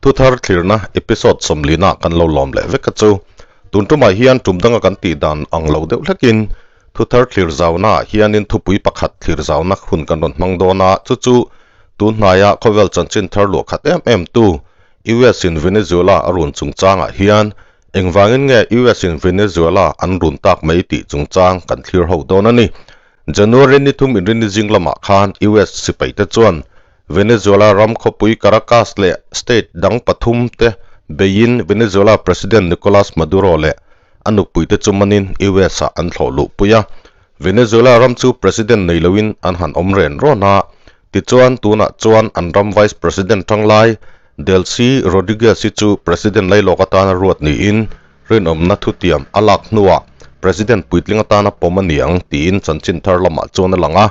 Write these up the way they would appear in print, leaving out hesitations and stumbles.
Thuthar thlirna episode sawmlina kan lo lawm leh vek a chu. Tun tumah hian tum danga kan tih dan ang lo deuh hlekin thuthar thlir zauna ah hianin thupui pakhat thlir zauna hun kan rawn hmang dawn a, chu chu tun hnaia khawvel chanchin thar luah khat em em tu US in Venezuela a run chungchangah hian engvangin nge US in Venezuela an run tak mai tih chungchang kan thlir ho dawn a ni. January ni thum inrinni zing lamah khan US sipaite chuan Venezuela ram khawpui Caracas leh state dang pathum te beiin Venezuela President Nicolas Maduro leh a nupuite chu manin US ah an thlawh luhpui a. Venezuela ram chu President nei loin an han awm ren rawn a, tichuan tunah chuan an ram Vice President tanglai Delcy Rodriguez-i chu President lailawk atana ruat niin Rinawmna thutiam a lak hnuah President puitling atana pawm a ni ang tiin chanchin thar lamah chuan a lang a.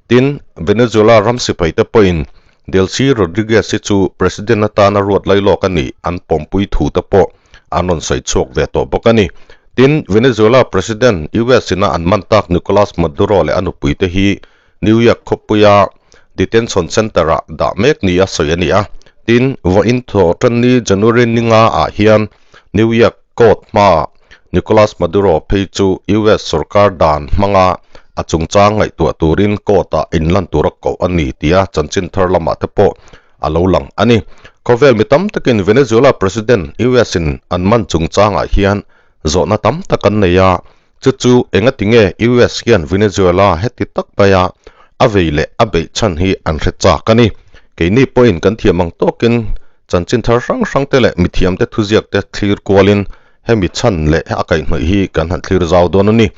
Tin, Venezuela ram sipaite pawhin Delcy Rodriguez hi chu President atana ruat lailawk a nih an pawmpui thu te pawh an rawn sawi chhuak ve tawh bawk a ni. Tin, Venezuela President US ina an man tak Nicolas Maduro leh a nupuite hi New York khawpuia Detention Center-ah dah mek nia sawi a ni a. Tin, vawiin thawhtanni January ninga ah hian New York court hmaah Nicolas Maduro phei chu US sorkar dan hmanga a chungchang ngaihtuah turin court-ah inlan tura koh a ni tia chanchin thar lamah te pawh a lo lang a ni. Khawvel mi tam takin Venezuela President US-in an man chungchangah hian zawhna tam tak an nei a, Chu chu engati nge US hian Venezuela heti tak maia a vei leh a beih chhan hi an hre chak a ni. Keini pawhin kan thiam ang tawkin chanchin thar hrang hrang te leh mithiamte thuziak te thlir kualin hemi chhan leh a kaihhnawih hi kan han thlir zau dawn a ni.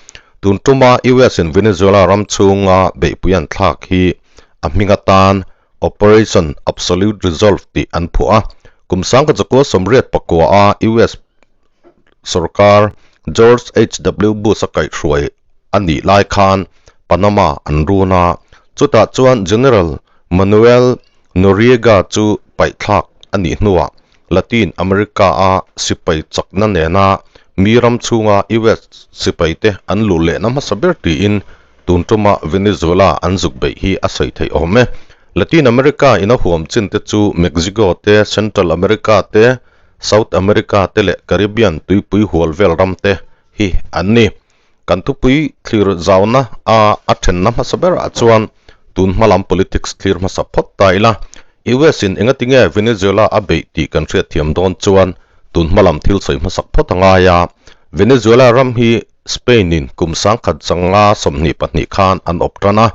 Tun tuma US in Venezuela ram chhunga beihpui an thlak hi a hming atan Operation Absolute Resolve tih an phuah a. Kum sangkachakua sawmriat pakua a US Sorkar George HW Bush a kaihhruai a nih lai khan Panama an run a, chutah chuan General Manuel Noriega chu paihthlak a nih hnuah Latin America-a sipai chakna nena mi ram chhunga US sipaite an luh lehna hmasa ber tiin tun tuma Venezuela an zuk beih hi a sawi theih awm e. Latin America in a huam chin te chu Mexico te, Central America te, South America te leh Caribbean tuipui hual vel ram te hi an ni. Kan thupui thlir zauna a a thenna hmasa berah chuan tun hma lam politics thlir hmasa phawt ta ila. US in engati nge Venezuela a beih tih kan hriatthiam dawn chuan tun hma lam thil sawi hmasak phawt a ngai a. Venezuela ram hi Spain in kum sangkhat zanga 22 khan an awp tan a.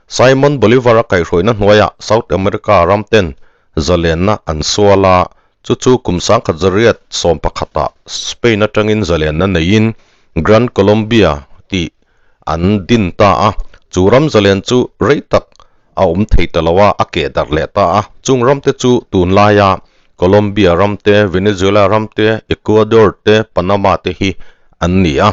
Simon Bolivar a kaihhruaina hnuaiah South America ram ten zalenna an sual a, chu chu kum 1911-ah Spain atangin zalenna neiin Gran Colombia tih an din ta a, chu ram zalen chu rei tak a awm thei ta lo a, a keh darh leh ta a, chung ramte chu tunlaia Colombia ram te, Venezuela ram te, Ecuador te, Panama te hi an ni a.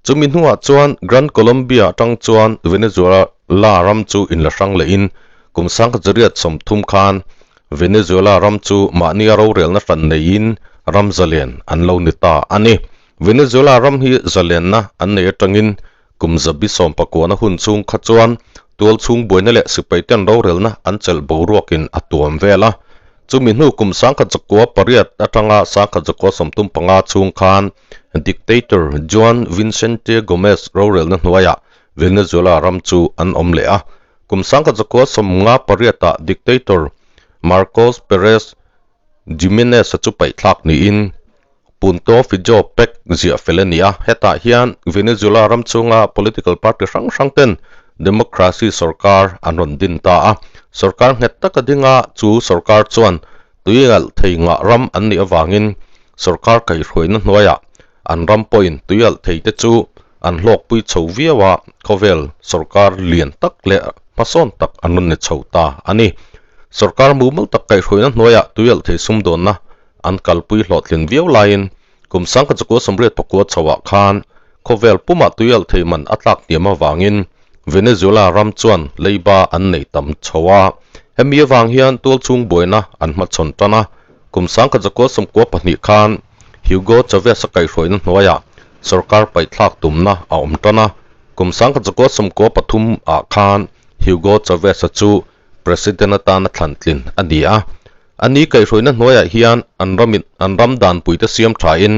Chumi hnuah chuan Gran Colombia atang chuan Venezuela ram chu inla hrang lehin kum 1930 khan Venezuela ram chu mahnia rorelna hran neiin ram zalen an lo ni ta a ni. Venezuela ram hi zalenna an nei atangin kum zabi sawmpakuana hun chhung kha chuan tual chhung buaina leh sipaiten rorelna an chelh boruakin a tuam vel a. Chumi hnu kum 1908 atanga 1935 chhung khan dictator Juan Vicente Gomez rorelna hnuaiah Venezuela ram chu an awm leh a. Kum 1958-ah dictator Marcos Perez Jimenez-a chu paihthlak niin Punto Fijo Pact ziah fel a ni a. Hetah hian Venezuela ram chhunga political party hrang hrang ten democracy sorkar an rawn din ta a. Sorkar nghet taka dinga chu sorkar chuan tuialh thei ngah ram an nih avangin sorkar kaihhruaina hnuaiah an ram pawhin tuialh thei te chu an hlawkpui chho viau a, khawvel sorkar lian tak leh hmasawn tak an rawn ni chho ta a ni. Sorkar mumal tak kaihhruaina hnuaiah tuialh thei sumdawnna an kalpui hlawhtlin viau laiin kum 1989 chhoah khan khawvel pumah tuialh thei man a tlak hniam avangin Venezuela ram chuan leiba an nei tam chho a. Hemi avang hian tualchhung buaina an hmachhawn tan a, kum 1992 khan Hugo Chavez-a kaihhruaina hnuaiah sorkar paihthlak tumna a awm tan a, kum 1993 ah khan Hugo Chavez-a chu President atana thlantlin a ni a. Ani kaihhruaina hnuaiah hian an ramin an ram danpuite siam thain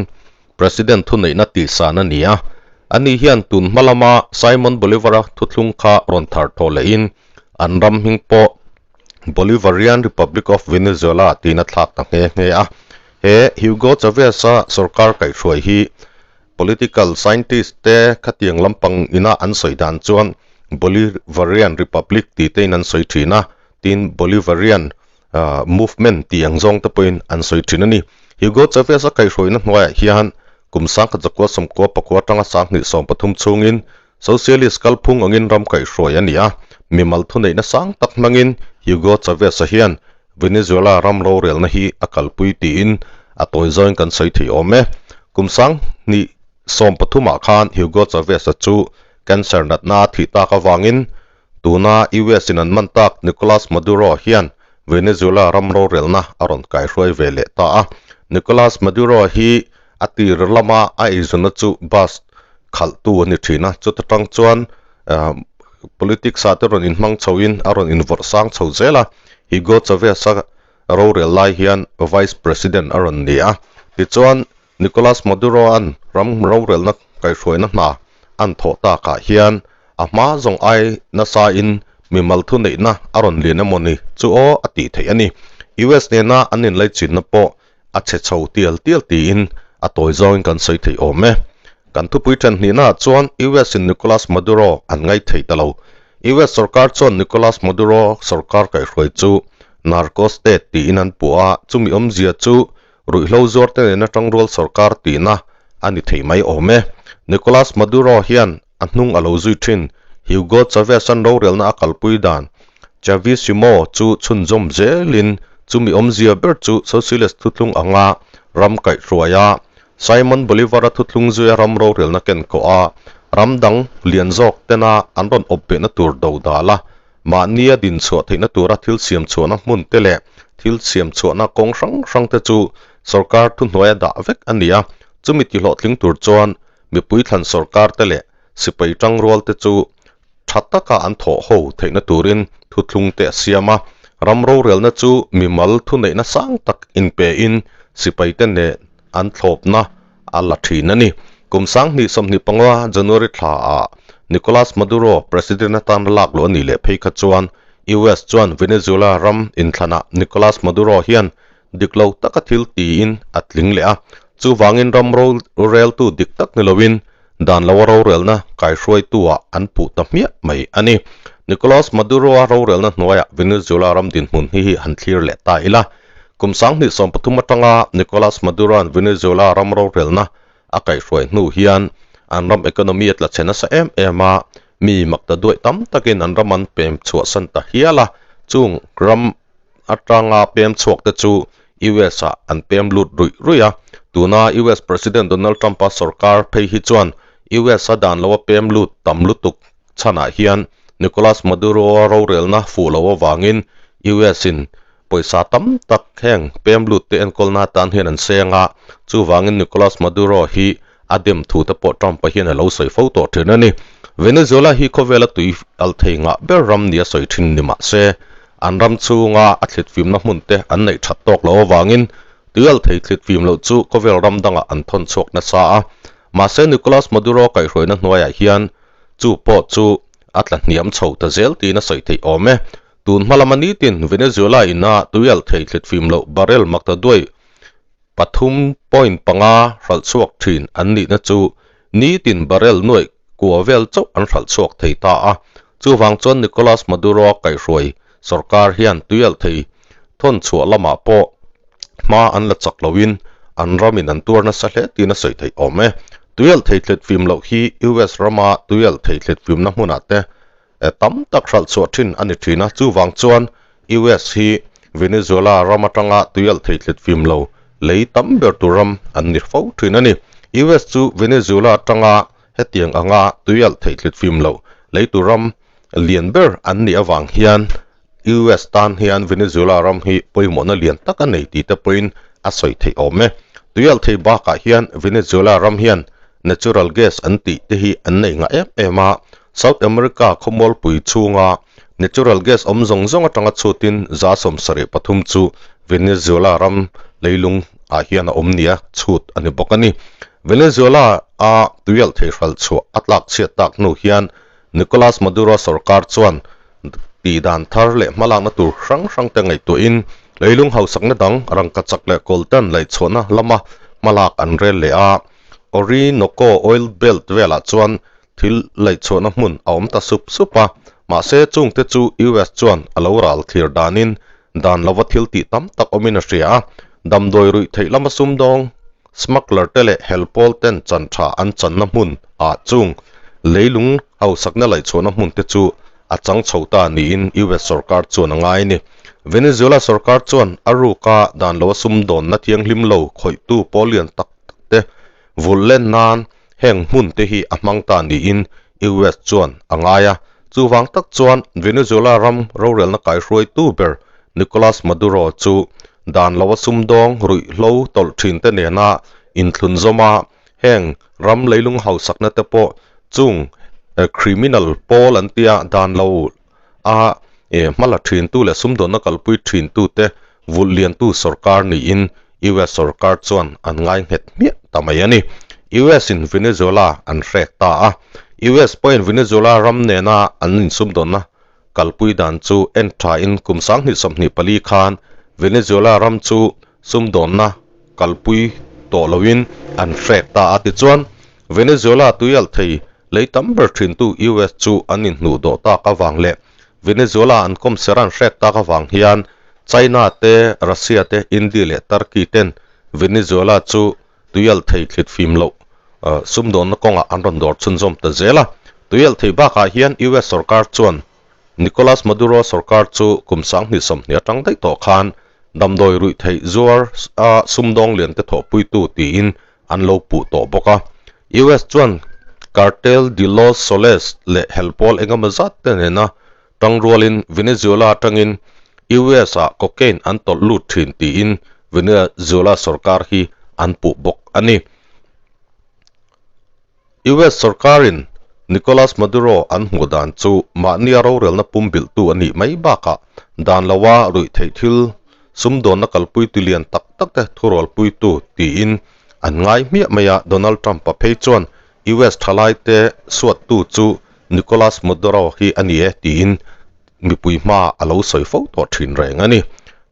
President thuneihna tihsan a ni a. Ani hian tun hma lama Simon Bolivar-a thuthlung kha rawn thar thaw lehin an ram hming pawh Bolivarian Republic of Venezuela tiin a thlak ta nghe nghe a. He Hugo Chavez-a sorkar kaihhruai hi Political scientist te khatiang lampang ina an sawi dan chuan Bolivarian Republic tih te in an sawi thin a, tin Bolivarian Movement tih ang zawng te pawhin an sawi thin a ni. Hugo Chavez a kaihhruaina hnuaiah hian kum 1994 atanga 2013 chhungin Socialist kalphung angin ram kaihhruai a ni a, mimal thuneihna sang tak hmangin Hugo Chavez-a hian Venezuela ram rorelna hi a kalpui tiin a tawi zawin kan sawi thei awm e. Kum 2013 ah khan Hugo Chavez-a chu cancer natna a thih tak avangin tuna US in an man tak Nicolas Maduro hian Venezuela ram rorelna a rawn kaihruai ve leh ta a. Nicolas Maduro hi a tir lama a eizawnna chu bus khalhtu a ni thin a, chuta tang chuan politics ah te rawn inhmang chhoin a rawn invawrh sang chho zel a, Hugo Chavez-a rorel lai hian Vice President a rawn ni a. Tichuan, Nicolas Maduro-a'n ram rorelna kaihhruaina hna an thawh takah hian a hma zawng ai nasain mimal thuneihna a rawn lian emawni chu aw a tih theih a ni. US nena an inlaichinna pawh a chhe chho tial tial tiin a tawi zawngin kan sawi thei awm e. Kan thupui then hnihnaah chuan US in Nicolas Maduro an ngaih thei ta lo. US sorkar chuan Nicolas Maduro sorkar kaihhruai chu Narco State tiin an puh a, chumi awmzia chu ruihhlo zuar te nena tangrual sorkar tihna a ni thei mai awm e. Nicolas Maduro hian a hnung a lo zui thin. Hugo Chavez-a'n rorelna a kalpui dan Chavisimo chu chhunzawm zelin chumi awmzia ber chu Socialist thuthlung anga ram kaihhruai a, Simon Bolivar-a thuthlung zuia ram rorelna ken kawh a, ram dang lian zawk tena an rawn awp behna tur do dal a, mahnia din chhuah theihna tura thil siam chhuahna hmun te leh thil siam chhuahna kawng hrang hrang te chu sorkar thuhnuaia dah vek a ni a, chumi tihlawhtling tur chuan Mipui thlan sorkar te leh sipai tangrual te chu tha taka an thawh ho theihna turin thuthlung te a siam a, ram rorelna chu mimal thuneihna sang tak inpein sipai te nen an thlawpna a la thin a ni. Kum 2025 January thla ah Nicolas Maduro President atan lak luh a nih leh phei kha chuan US chuan Venezuela ram inthlanah Nicolas Maduro hian Dik lo taka thil tiin a tling leh a, chuvangin ram roreltu dik tak ni loin dan loa rorelna kaihruaituah an puh ta hmiah mai a ni. Nicolas Maduro-a rorelna hnuaiah Venezuela ram dinhmun hi hi han thlir leh ta ila. Kum 2013 atanga Nicolas Maduro-a'n Venezuela ram rorelna a kaihhruai hnu hian an ram economy a tla chhe nasa em em a, mi makta duaih tam takin an ram an pem chhuahsan ta hial a, chung ram atanga pem chhuak te chu US ah an pem lut ruih ruih a, tuna US President Donald Trump-a sorkar phei hi chuan US a dan loa pem lut tam lutuk chhanah hian Nicolas Maduro-a rorelna fuh lo avangin US in pawisa tam tak heng pem lut te enkawlna atan hian an seng a, chuvangin Nicolas Maduro hi a dem thu te pawh Trump-a hian a lo sawi fo tawh thin a ni. Venezuela hi khawvela tui al thei ngah ber ram nia sawi thin ni mah se, an ram chhunga a thlit fimna hmun te an neih that tawk loh avangin tui al thei thlit fim loh chu khawvel ram dangah an thawn chhuak nasa a. Mahse Nicolas Maduro kaihhruaina hnuaiah hian chu pawh chu a tla hniam chho ta zel tiin a sawi theih awm e. Tun hma lama nitin Venezuela ina tui al thei thlit fim loh barrel makta duai 3.5 hralh chhuak thin an nihna chu nitin barrel nuaih kua vel chauh an hralh chhuak thei ta a. Chuvang chuan Nicolas Maduro-a kaihhruai sorkar hian tuialh thei thawn chhuah lamah pawh hma an la chak loin an ramin an tuar nasa hle tiin a sawi theih awm e. Tuialh thei thlet fim loh hi US rama tuialh thei thlet fimna hmunah te tam tak hralh chhuah thin a ni thin a, chuvang chuan US hi Venezuela ram atanga tuialh thei thlet fim lo lei tam ber tur ram an ni fo thin a ni. US chu Venezuela atanga hetiang anga tuialh thei thlet fim lo lei tur ram lian ber an nih avang hian US tan hian Venezuela ram hi pawimawhna lian tak a nei tih te pawhin a sawi theih awm e. Tuialh thei bakah hian Venezuela ram hian natural gas an tih te hi an nei ngah em em a, South America khawmualpui chhunga natural gas awm zawng zawng atanga chhutin 73% chu Venezuela ram leilung ah hian a awm nia chhut a ni bawk a ni. Venezuela a tuialh thei hralh chhuah a tlak chhiat tak hnu hian Nicolas Maduro sorkar chuan tih dan thar leh hmalakna tur hrang hrang te ngaihtuahin leilung hausakna dang rangkachak leh kawltan laihchhuahna lama hmalak an rel leh a. Orinoco Oil Belt velah chuan thil laihchhuahna hmun a awm ta sup sup a, mahse chungte chu US chuan a lo ral thlir danin dan lova thil tih tam tak awmin a hria a, damdawi ruih theih lama sumdawng, smuggler te leh hel pawl ten chan tha an channa hmun ah chung leilung hausakna laihchhuahna hmun te chu a chang chho ta niin US sorkar chuan a ngai a ni. Venezuela sorkar chuan a ruka dan lova sumdawnna thianghlim lo khawihtu pawl lian tak tak te vulh len nan heng hmun te hi a hmang ta niin US chuan a ngai a. Chuvang tak chuan Venezuela ram rorelna kaihruaitu ber Nicolas Maduro chu dan lova sumdawng ruihhlo tawlh thin te nena inthlun zawm a, heng ram leilung hausakna te pawh chung criminal pawl an tia dan lo a hmala thintu leh sumdawnna kalpui thintu te vulh liantu sorkar niin US sorkar chuan an ngai nghet hmiah ta mai a ni. US in Venezuela an hrek ta a, US pawhin Venezuela ram nena an insumdawnna kalpui dan chu en thain kum 2024 khan Venezuela ram chu sumdawnna kalpui tawh loin an hrek ta a. Tichuan, Venezuela tuialh thei lei tam ber thintu US chu an inhnuh dawh tak avang leh Venezuela an kawmser an hrek tak avang hian China te, Russia te, India leh Turkey ten Venezuela chu tuialh thei thlit fim loh sumdawnna kawngah an rawn dawr chhunzawm ta zel a. Tuialh thei bakah hian US sorkar chuan Nicolas Maduro sorkar chu kum 2020 atang daih tawh khan damdawi ruih theih zuar a sumdawng lian te thawhpuitu tiin an lo puh tawh bawk a. US chuan Cartel de los Soles leh helpawl engemaw zat te nena tangrualin Venezuela atangin US ah cocaine an tawlh lut thin tiin Venezuela sorkar hi an puh bawk a ni. US sorkarin Nicolas Maduro an hmuh dan chu mahnia rorelna pumbilhtu a nih mai bakah dan loa ruih theih thil sumdawnna kalpuitu lian tak tak te thurualpuitu tiin an ngai hmiah mai a, Donald Trump-a phei chuan US thalaite suattu chu Nicolas Maduro hi a ni e tiin mipui hma a lo sawi fo tawh thin reng a ni.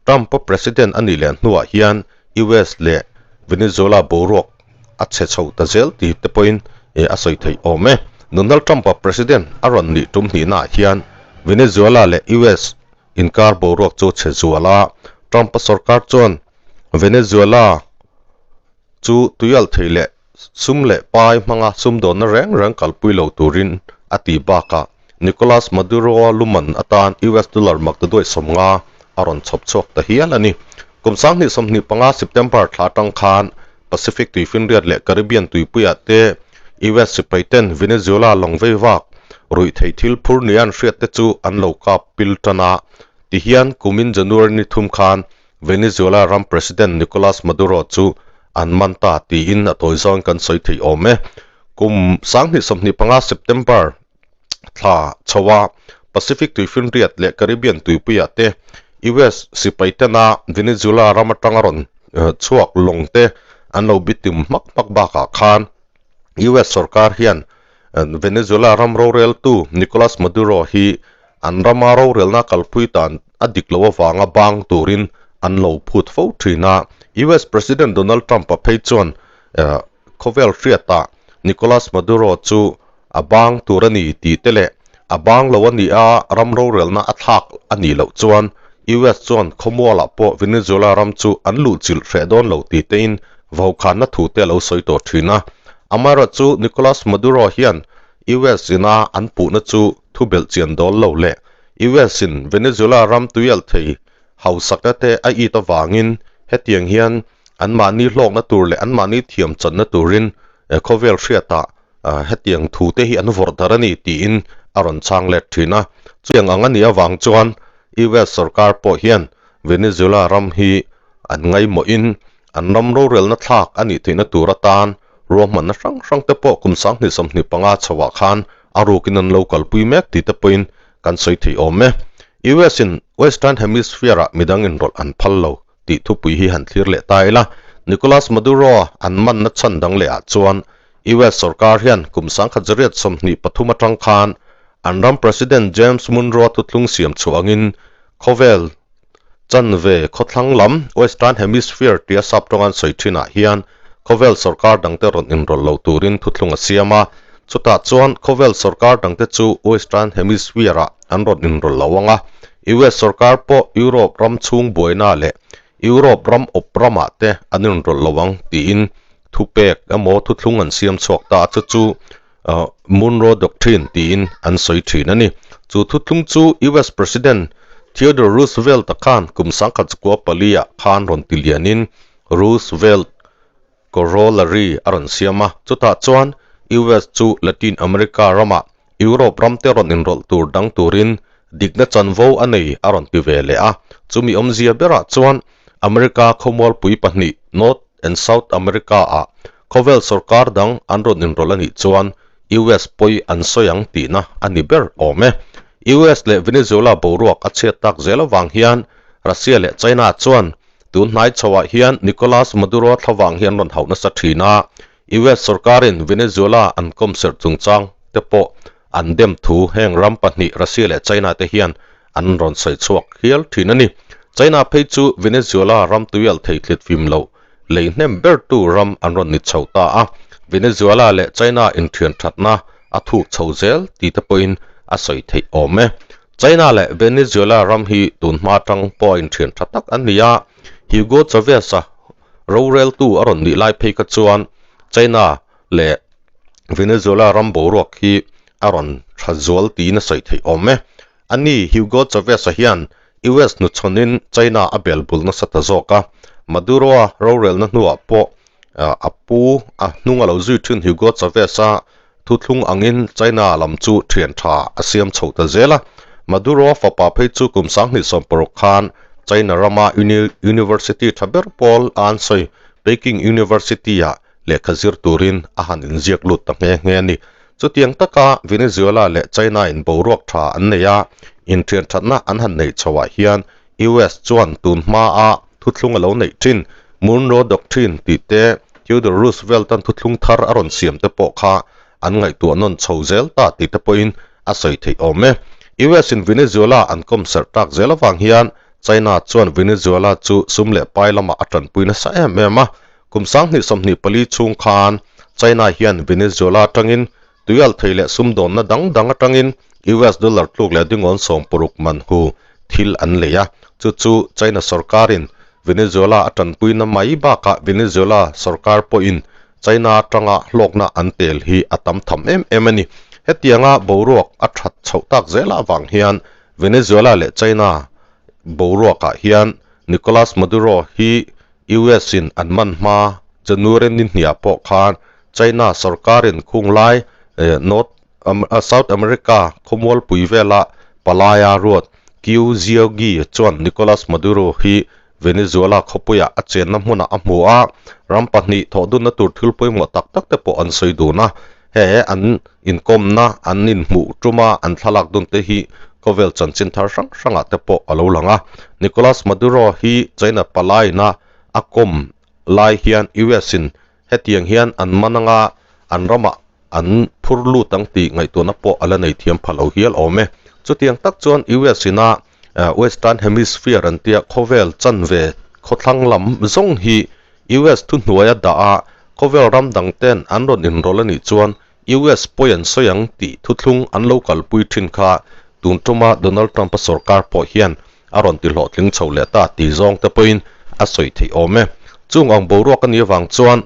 Trump-a president a nih leh hnuah hian US leh Venezuela boruak a chhe chho ta zel tih te pawhin a sawi theih awm e. Donald Trump-a president a rawn nih tum hnihnaah hian Venezuela leh US inkar boruak chu chhe zual a, Trump-a sorkar chuan Venezuela chu tuialh thei leh sum leh pai hmanga sumdawnna reng reng kalpui lo turin a ti bakah Nicolas Maduro-a luman atan US dollar maktaduai 50 a rawn chhawp chhuak ta hial a ni. Kum 2025 September thla atang khan Pacific tuifinriat leh Caribbean tuipuiah te US sipai ten Venezuela lawng vei vak ruih theih thil phur nia an hriat te chu an lo kap pil tan a. Tihian kumin January ni thum khan Venezuela ram President Nicolas Maduro chu an man ta tiin a tawi zawng kan sawi thei awm e. Kum 2025 September thla chhoa Pacific tuifinriat leh Caribbean tuipuiah te US sipai tena Venezuela ram atanga rawn chhuak lawng te an lo bitum hmak hmak bakah khan US sorkar hian Venezuela ram roreltu Nicolas Maduro hi an rama rorelna kalpui tan a dik lo avanga bang turin an lo phut fo thin a. US President Donald Trump-a phei chuan khawvel hriatah Nicolas Maduro chu a bang tur a ni tih te leh a bang lo a nih a, ram rorelna a thlak a nih loh chuan US chuan khawmualah pawh Venezuela ram chu an luhchilh hreh dawn lo tih tein vaukhana thu te a lo sawi tawh thin a. Amaherawhchu Nicolas Maduro hian US ina an puhna chu thu belh chian dawl lo leh US in Venezuela ram tuialh thei hausakna te a it avangin hetiang hian anmahni hlawkna tur leh anmahni thiam channa turin khawvel hriatah hetiang thu te hi an vawrh dar a ni tiin a rawn chhang let thin a. Chutiang ang a nih avang chuan US sorkar pawh hian Venezuela ram hi an ngaimawhin an ram rorelna thlak a nih theihna tur atan ruahmanna hrang hrang te pawh kum 2025 chhoah khan a rukin an lo kalpui mek tih te pawhin kan sawi thei awm e. US in Western Hemisphere-ah midang inrawlh an phal lo. tih thupui hi han thlir leh ta ila. Nicolas Maduro an manna chhan dang leh ah chuan US sorkar hian kum 1923 atang khan an ram President James Monroe thuthlung siam chhuah angin khawvel chanve khawthlang lam Western Hemisphere tia sap tawnga an sawi thinah hian khawvel sorkar dangte rawn inrawlh lo turin thuthlung a siam a. Chutah chuan khawvel sorkar dangte chu Western Hemisphere-ah an rawn inrawlh lo ang a. US sorkar pawh Europe ram chhung buaina leh Europe ram awp ramah te an inrawlh lo ang tiin thupek emaw thuthlung an siam chhuak ta a, chu chu Monroe Doctrine tiin an sawi thin a ni. Chu thuthlung chu US President Theodore Roosevelt-a khan kum 1904-ah khan rawn ti lianin Roosevelt Corollary a rawn siam a, chutah chuan US chu Latin America ramah Europe ramte rawn inrawlh tur dang turin dikna chanvo a nei a rawn ti ve leh a. Chumi awmzia berah chuan America khawmualpui pahnih North and South America-ah khawvel sorkar dang an rawn inrawlh a nih chuan US pawi an sawi ang tihna a ni ber awm e. US leh Venezuela boruak a chhiat tak zel avang hian Russia leh China chuan tun hnai chhoah hian Nicolas Maduro thlavang hi an rawn hauh nasa thin a, US sorkarin Venezuela an kawmserh chungchang te pawh an dem thu heng ram pahnih Russia leh China te hian an rawn sawi chhuak hial thin a ni. China phei chu Venezuela ram tuial thei thlit fim lo lei hnem bertu ram an rawn ni chho ta a, Venezuela leh China inthian thatna a thuk chho zel ti te pawhin a sawi theih awm e. China leh Venezuela ram hi tun hma atang pawh a inthian tha tak an ni a, Hugo Chavez-a roreltu a rawn nih lai phei kha chuan China leh Venezuela ram boruak hi a rawn tha zual tiin a sawi theih awm e. Ani Hugo Chavez-a hian US hnuchhawnin China a bel bul nasa ta zawk a, Maduro-a rorelna hnuah pawh a pu a hnung a lo zui thin Hugo Chavez-a thuthlung angin China lam chu thian tha a siam chho ta zel a. Maduro-a fapa phei chu kum 2016 khan China rama University tha ber pawl a an sawi Peking University-ah lehkha zir turin a han inziak lut ta nghe nghe a ni. Chutiang taka Venezuela leh China in boruak tha an nei a, inthian thatna an han neih chhoah hian US chuan tun hmaa thuthlung a lo neih thin Monroe Doctrine tih te, Theodore Roosevelt-a'n thuthlung thar a rawn siam te pawh kha an ngaihtuah nawn chho zel ta tih te pawhin a sawi theih awm e. US in Venezuela an kawmserh tak zel avang hian China chuan Venezuela chu sum leh pai lamah a tanpui nasa em em a, Kum 2024 chhung khan China hian Venezuela atangin tuial thei leh sumdawnna dang dang atangin US dollar tluk leh dingawn 60 man hu thil an lei a, chu chu China sorkarin Venezuela a tanpuina mai bakah Venezuela sorkar pawhin China atanga hlawkna an tel hi a tam tham em em a ni. Hetianga boruak a that chhoh tak zelah avang hian Venezuela leh China boruakah hian Nicolas Maduro hi US in an man hma January ni hniah pawh khan China sorkarin khung lai North South America khawmualpui vela palaia ruat Qiu Ziogi chuan Nicolas Maduro hi Venezuela khawpuiah a chenna hmunah a hmu a, ram pahnih thawhdunna tur thil pawimawh tak tak te pawh an sawi dun a. He an inkawmna an inhmuh tuma an thlalak dun te hi khawvel chanchin thar hrang hrangah te pawh a lo lang a. Nicolas Maduro hi China palaina a kawm lai hian US in hetiang hian an man anga an ramah an phur lut ang tih ngaihtuahna pawh a la nei thiam pha lo hial awm e. Chutiang tak chuan US ina Western Hemisphere an tia khawvel chanve khawthlang lam zawng hi US thuhnuaia dah a, khawvel ram dang ten an rawn inrawlh a nih chuan US pawi an sawi ang tih thuthlung an lo kalpui thin kha tun tuma Donald Trump-a sorkar pawh hian a rawn ti hlawhtling chho leh ta tih zawng te pawhin a sawi theih awm e. Chung ang boruak a nih avang chuan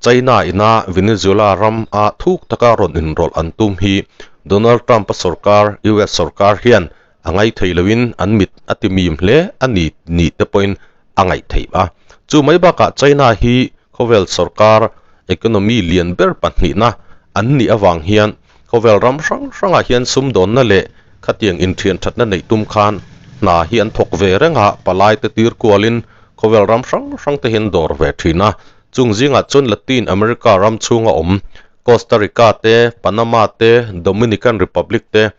China ina Venezuela ram a thuk taka rawn inrawlh an tum hi Donald Trump-a sorkar, US sorkar hian a ngaithei loin an mit a ti mim hle a ni nih te pawhin a ngaih theih a. Chu mai bakah China hi khawvel sorkar economy lian ber pahnihna an nih avang hian khawvel ram hrang hrangah hian sumdawnna leh khatiang inthian thatna neih tum khan hna hi an thawk ve reng a, palai te tir kualin khawvel ram hrang hrang te hian dawr ve thin a. Chung zingah chuan Latin America ram chhunga awm Costa Rica te, Panama te, Dominican Republic te,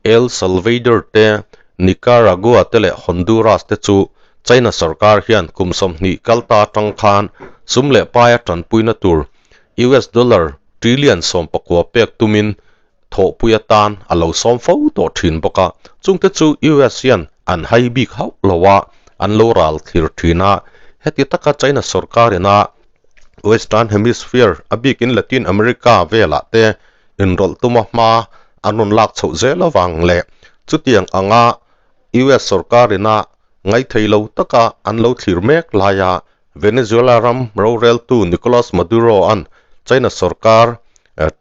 El Salvador te, Nicaragua te leh Honduras te chu China sorkar hian kum 20 kal ta atang khan sum leh paia tanpuina tur US dollar trillion 19 pek tumin thawhpui atan a lo sawm fo tawh thin bawk a. Chungte chu US hian an hai bik hauh lo a, an lo ral thlir thin a. Heti taka China sorkarina Western Hemisphere, a bikin Latin America velah te inrawlh tuma hma an rawn lak chhoh zel avang leh chutiang anga US sorkarina ngaithei lo taka an lo thlir mek laia Venezuela ram roreltu Nicolas Maduro-a'n China sorkar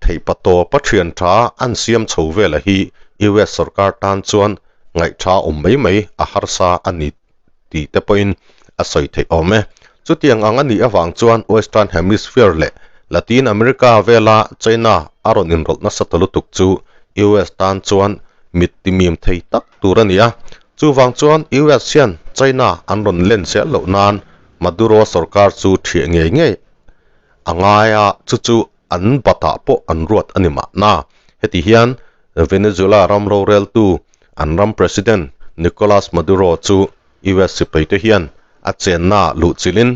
theihpa tawpa thian tha an siam chho vela hi US sorkar tan chuan ngaihtha awm mai mai a harsa a ni tih te pawhin a sawi theih awm e. Chutiang ang a nih avang chuan Western Hemisphere leh Latin America vela China a rawn inrawlh nasa ta lutuk chu US tan chuan mit timim thei tak tur a ni a. Chuvang chuan US hian China an rawn len zel loh nan Maduro sorkar chu thiah ngei ngei a ngai a, chu chu an batah pawh an ruat a ni mahna. Heti hian Venezuela ram roreltu an ram President Nicolas Maduro chu US sipaite hian a chenna luhchilhin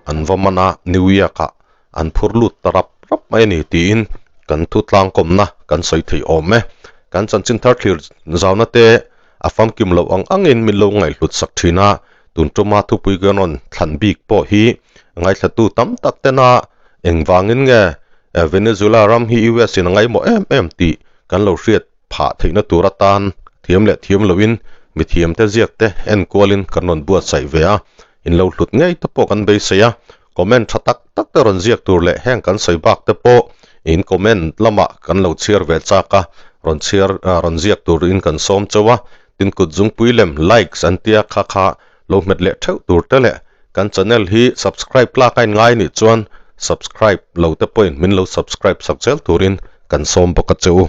an va man a, New York-ah an phur lut ta rap rap mai a ni tiin kan thu tlangkawmna kan sawi thei awm e. Kan chanchin thar thlir zauna te a famkim loh ang angin min lo ngaihhlut sak thin a, tun tuma thupui kan rawn thlan bik pawh hi ngaithlatu tam tak tena engvangin nge Venezuela ram hi US in a ngaihmawh em em tih kan lo hriat phah theihna tur atan thiam leh thiam loin mithiam te ziak te enkualin kan rawn buatsaih ve a, in lo hlut ngei te pawh kan beisei a, comment tha tak tak te rawn ziak tur leh heng kan sawi bak te pawh in comment lamah kan lo chhiar ve chak a, rawn chhiar rawn ziak turin kan sawm chauh a, tin kut zungpui lem likes an tia kha kha lo hmet leh theuh tur te leh kan channel hi subscribe tlak a inngai nih chuan subscribe lo te pawhin min lo subscribe sak zel turin kan sawm bawk a che u.